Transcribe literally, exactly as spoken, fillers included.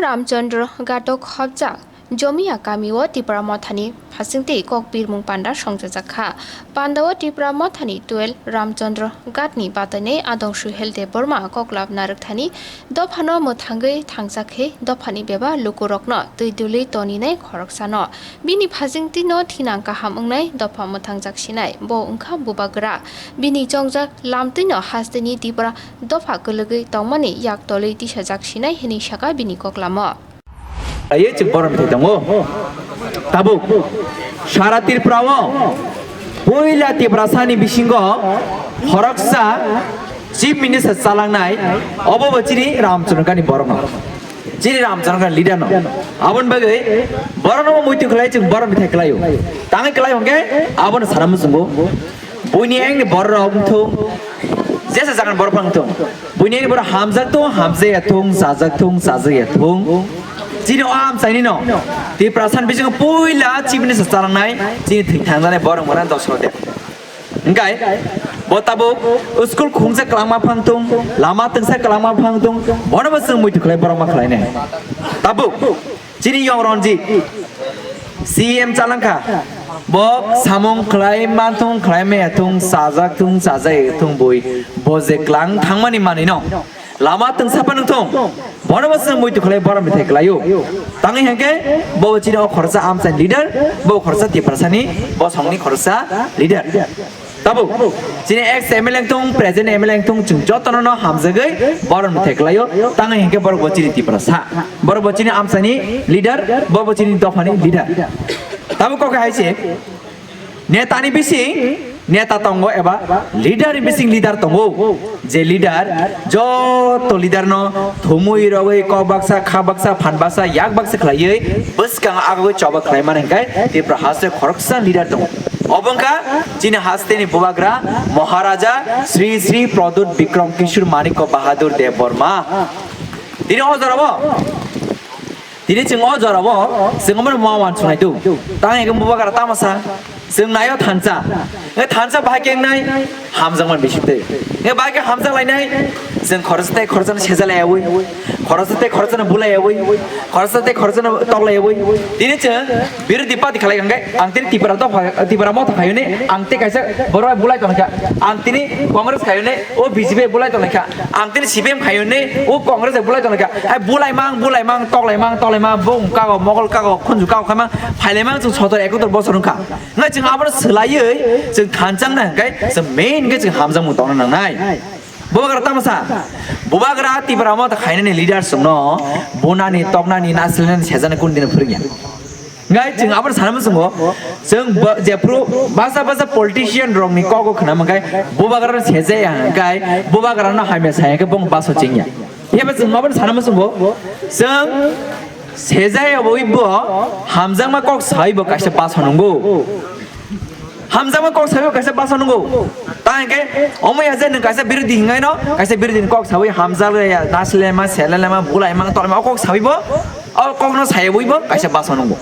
Ramchandra Ghatok hopjak Jomia kamio Tipra Mothani phasingtwi kok birmung panda songchajak kha. Pandao Tipra Mothani twelve Ramchandra Ghatni batainai Adong Suhel Debbarma koklap narwkthani dophano mwthangwi thangjak khe dophani bebak lukurokno twi dwlwi toninai khoroksano. Bini phasingtwino thinang kaham wngnai dopha mwthangjak sinai bo wngkha bubagra. Bini chongjak lamtwino hasteni Tipra dopha kwlwgwi tongmani yak tolwi tisajak sinai hwnwi sakha bini koklamo. Aye chwng borom thai tongo. Tabuk sara Tripura o puila Tiprasani bisingo khoroksa Chief Minister chalangnai, obo bo chini Ramchandra Ghatni borokno. Chini Ramchandra Ghatni leader no. Aboni bagwi borokno muitu khlai chwng borom thai khlaio. Tangwi khlai hwnkhe abono sana muchungo. Buini engni borok wngthung, jesa jagan borok wngthung. Buini engni borok hamjak thung, hamjakya thung, chajak thung, chajakya thung. Chini o amchaini no Tiprasani bisingo puila Chief Minister chalangnai, chini thwi thangjanai borok mona dosho de. Hingkai bo tabuk school khungsa kwlangma phangthung, lama twngsa kwlangma phangthung, bono bo chwng muitu khlai borok ma khlainai. Tabuk chini Yong Ranjit C M chalangkha, bo samung khlai manthung khlai maya thung, chajak thung chajak thung bui, bo je klang thangmani manwi no lama twngsa phano thung, bono bo chwng muitu khlai borom bithai khlaio. Tangwi hwnkhe bo chini o khoroksa amchaini leader, bo khoroksa Tiprasani bosongni khoroksa leader. Tabuk chini ex M L A wngthung, present M L A wngthung, chwng jotono no hamjagwi borom bithai khlaio. Tangwi hwnkhe borok bo chini Tiprasa, borok bo chini amchaini leader, borok bo chini dophani leader. Tabuk kok hai se netani bising neta tongo eba leader ni bising leader tongo. Je leader joto leader no thumui rogwi kok baksa kha baksa phan baksa yak baksa khlaiwi bwskang agwi choba khlai mani hwnkhe Tripura haste khoroksa leader tongo. Obo wngkha chini hasteni bubagra Maharaja Sri Sri Pradyut Bikram Kishore Manikya Bahadur Debbarma. Tini o jorabo Tini chwng o jorao chwng omo ma uansuknai tu. Tang hwnkhe bubagra tamasa chwng naio thansa. E thansa bahai khe wngnai hamjakmani bisingtwi. E bahai khe hamjak lainai chwng khoroksa tei khoroksano seja laiyaui, khoroksa tei khoroksano bu laiyaui, khoroksa tei khoroksano tok laiyaui. Tini chwng birodhi party khalai hwnkhe ang tini Tipra dopha, Tipra motha khaiyuni ang tei kaisa borok bai bulai tongkha. Ang tini Congress khaiyuni o B J P bulai tongkha. Ang tini C P M khaiyuni o Congress bulai tongkha. Ai bulai mang, bulai mang, toklai mang, toklai mang, bung kago, mogol kago, khunju kago khamang, phailai mang chwng sotor ekotor bosor wngkha. Ngai chwng abono swlaiwi chwng thanchang na hwnkhe chwng main khe chwng hamjakmung tongna nangnai. Bubagra tamasa, bubagra Tipra motha khainani leader chwngno bunani, toknani, nasilnani, sejani kun dino phwrwngya. Ngai chwng abono sana muchungo, chwng bo-, jephru basa basa politician rokni kogo khna mankhai bubagrano sejaya hwnkhe bubagrano hamya saya khe bong baso chengya. Yaba chwng abono sana muchungo, chwng sejaya bo ibo hamjakma kok sawi bo kaisa baso nungo. Hamjakma kok sawi bo kaisa baso nungo. Ta hwnkhe omo ya je nwng kaisa birodhi hingaino, kaisa birodhini kok sawi hamjak ya, nasilema, selelema, bulaima, tolema, o kok sawi bo, o kokno saya bo ibo kaisa baso nungo.